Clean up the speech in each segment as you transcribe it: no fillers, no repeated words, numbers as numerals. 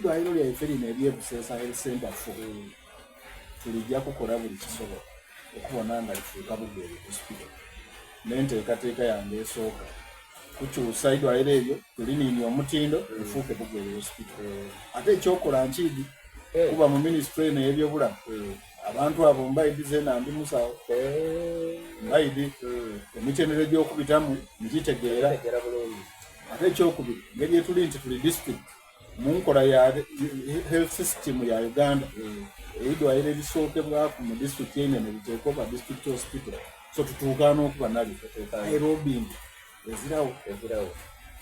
Eidwaliro lyaife lino ery'e Buseesa Health Centre 4 tulija kukola buli kisoboka okubona nga lifuuka Bugweri Hospital. N'enteekateeka yange esooka kukyusa idwaliro eryo tuliniinie omutindo lifuuke Bugweri Hospital. Ate eky'okola nkiidhi kuba mu minisitule eno ey'ebyobulamu abantu abo mbaidhi zeena ndi musawo mbaidhi emitendera egy'okubitamu ngitegeera. Ate ekyokubiri engeri yetuli nti tuli disitulikiti mu nkola ya health system ya Uganda eidwaliro erisookebwaku mu disitulikiti einene liteekwa oba district hospital so tutuuka n'okuba nalyo aye lobbying ezirawo.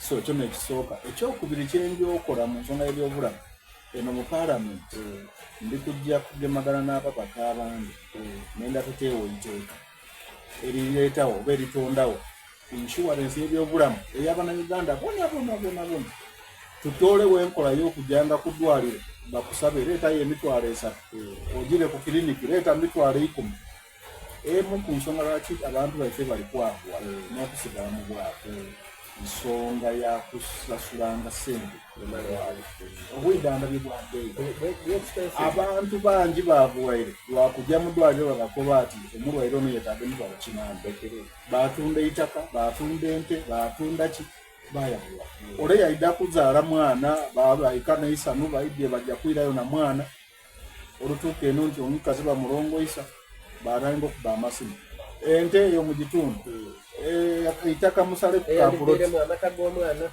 So ekyo n'ekisooka. Ekyokubiri kye nja okola mu nsonga y'ebyobulamu eno mu paalamenti ndi kujja kugemagana n'ababaka abandi nenda tuteewo eiteeka erireetawo oba eritondawo insurance y'ebyobulamu ey'abannayuganda bona bona bona bona, tutoolewo enkola y'okujanga ku ddwaliro bakusabe leetayo 30,000, ogire ku kiriniki leeta 10,000. Emu ku nsonga lwaki abantu baife bali kwavuwa n'okusigala mu bwavu nsonga ya kusasulanga ssente obwidandabye bwa bbeeyi. Abantu bangi bavuwaire lwakujja mu ddwaliro babakoba ati omulwaire ono yeetaaga 80,000, batunda eitaka, batunda ente, batunda ki, bayabulwa. Ole yaida kuzaala mwana babaika n'eisanu baidye bajja kwirayo na mwana olutuuka eno nti omukazi bamulongoisa batandika okuba amasimu ente eyo mu gitundu eitaka musale ku kapuloti amata g'omwana.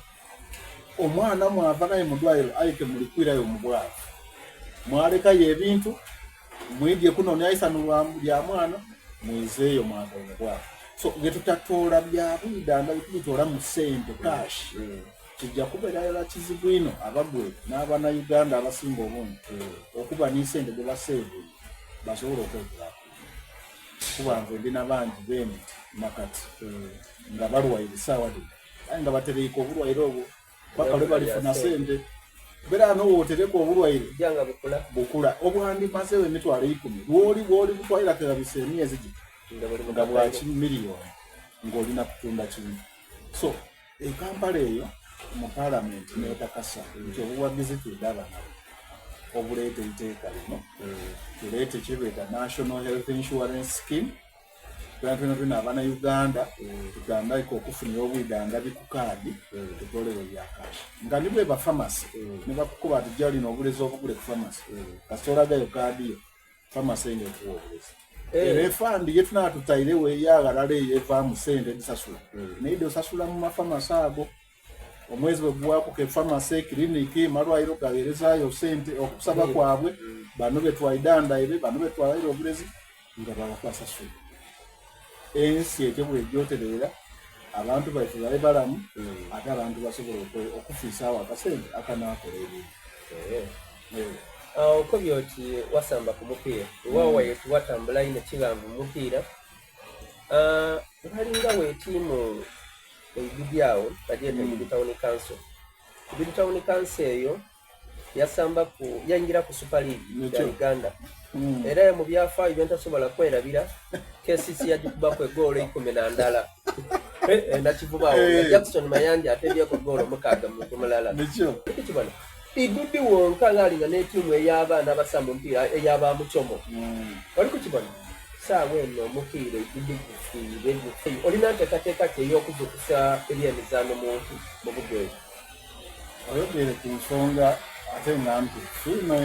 Omwana mwava naye mu ddwaliro aike muli kwirayo mu bwavu, mwalekayo ebintu mwidye kunoonya isanu lya mwana mwizeeyo mwava mu bwavu. So bye tutatoola bya bwidandabye tubitoola mu ssente cash kijja kubeerala kizibu ino abagwere n'abannayuganda abasinga obungi okuba n'esente gye baseevinga basobole okwekulaakulanya, kuba nze ndi nabangi bemiti nakati nga balwaire saawa lino aye nga batereike obulwaire obwo paka lwe balifuna sente. Beera nowootereka obulwaire jjanga bukula. Bukula. Obwandimazeewo 100,000 lwoli bwoli butwalira kerabisa emyezi gito nga buli nga bwaki miliyoni ng'olina kutunda kintu. So ekampala eyo mu paalamenti nekakasa nti obuwagizi twidaba nabo obuleeta eiteeka lino tuleete kyebeeta National Health Insurance Scheme, twena twena twena abannayuganda tutandike okufunira obwidandabye ku kaadi, tutolewo bya cash nga ni bweba famasi ne bakukuba ati jja lino obulezi obugule ku famasi, kasita olagayo kaadi yo famasi eyo ekuwa obulezi. Era efandi yetunaa tutairewo eyaghalala eyo evaamu sente edisasula naye de osasula mu mafamasi ago omwezi bwe guwaako ke famasi, kiriniki, malwaliro gaweerezaayo sente okusaba kwabwe bano betwaidandaire bano betwalaire obulezi nga babasasula. Ensi etyo bwegyotereera abantu baife babe balamu ate abantu basobola okufiisaawo akasente akanaakola ebintu. Okobye oti wasamba ku mupiira wawaye tiwatambula ino kibanvu mu mupiira. Walinga weetiimu eidudi awo bagyeta Idudi Town Council. Idudi Town Council eyo yasamba ku yayingira ku Super League ya Uganda era mu byafaayo byentasobola kwerabira, KCC yagikubaku egoolo 11 nakivubawo nga Jackson Mayanja atebyeko goolo 6 muntu mulala. Ekibona Idudi wonka ngaalinga n'etiimu ey'abaana abasamba omupiira ey'abamucomo oli kukibona saawa eno omupiira Idudi gufiire gufiire. Olina nteekateeka ki ey'okuzukusa ebyemizaano mu nki mu Bugweri? Oyogere ku nsonga ate nga ntuufu ino.